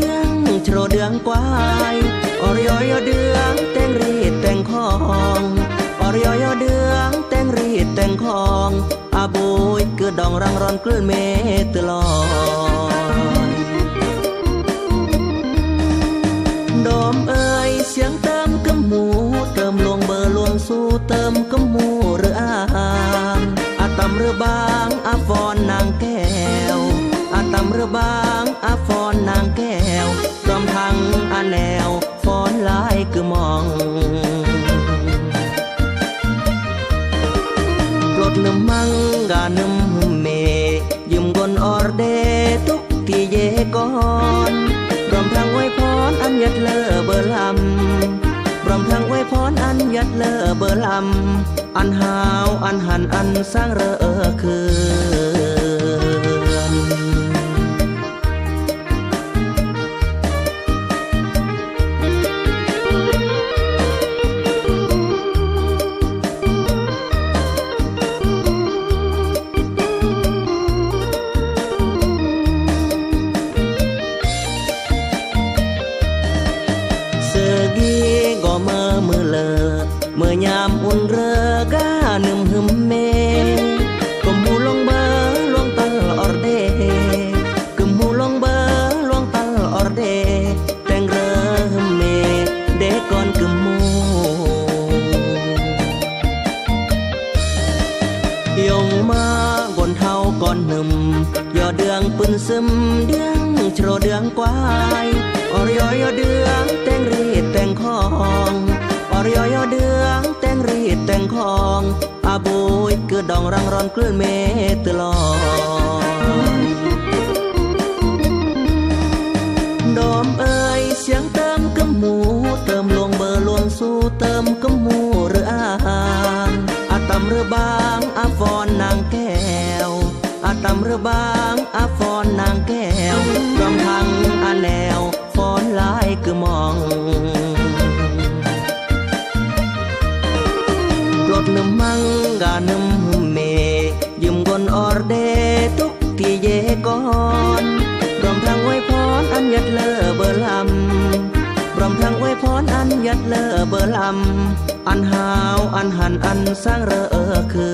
ເດືອງໂຊເດືອງກວາຍ ອໍຣຍໍເດືອງແຕ່ງຣີດແຕ່ງຄອງ ອໍຣຍໍເດືອງແຕ່ງຣີດແຕ່ງຄອງ ອາບູຍຄືດອງຣັງຣອນກຶລເມດຕະຫຼອດ. ດອມເອີຍ ສຽງເຕີມກຶມໝູ ເຕີມຫຼວງເບີຫຼວງຊູ ເຕີມກຶມໝູ ຫຼື ອາ ອາຕຳ ຫຼື ບາງ ອາຟອນ ນາງແກ້ວ ອາຕຳ ຫຼື ບາງ ອາຟອນ ນາງແກ້ວ ດອມທັງອາແນວ ຟອນລາຍກຶມມອງ ໂປດນຶມມັງການຶມເມ ຢືມກົນອໍເດ ທຸກທີ່ເຢກ່ອນ ພ້ອມທັງອວຍພອນອັນຢັດເລີເບີລຳ ພ້ອມທັງອວຍພອນອັນຢັດເລີເບີລຳ ອັນຫາວອັນຫັນອັນສ້າງເຣີຄືນ. ເສີກີກໍເມີມືເລີ ເມື່ອຍາມອຸ່ນເຣີການຶມຫຶມເມ ກຶມຫູຫຼວງເບີຫຼວງຕັນອໍເດ ກຶມຫູຫຼວງເບີຫຼວງຕັນອໍເດ ແຕ່ງເຣີຫຶມເມ ເດກ່ອນກຶມໝູ ຢົງມາກົນເທົາກ່ອນໜຶ່ມ ຍໍເດືອງປືນຊຶມ ເດືອງໂຊເດືອງກວາຍ ອໍຣຍໍເດືອງແຕ່ງຣີດແຕ່ງຄອງ ອໍຣຍໍເດືອງແຕ່ງຣີດແຕ່ງຄອງ ອາບູຍຄືດອງຣັງຣອນກຶລເມດຕະຫຼອດ. ດອມເອີຍ ສຽງເຕີມກຶມໝູ ເຕີມຫຼວງເບີຫຼວງຊູ ເຕີມກຶມໝູ ຫຼື ອາ ອາຕຳ ຫຼື ບາງ ອາຟອນ ນາງແກ້ວ ອາຕຳ ຫຼື ບາງ ອາຟອນ ນາງແກ້ວ ດອມທັງອາແນວ ຟອນລາຍກຶມມອງ ໂປດນຶມມັງການຶມເມ ຢືມກົນອໍເດ ທຸກທີ່ເຢກ່ອນ ພ້ອມທັງອວຍພອນອັນຢັດເລີເບີລຳ ພ້ອມທັງອວຍພອນອັນຢັດເລີເບີລຳ ອັນຫາວອັນຫັນອັນສ້າງເຣີຄື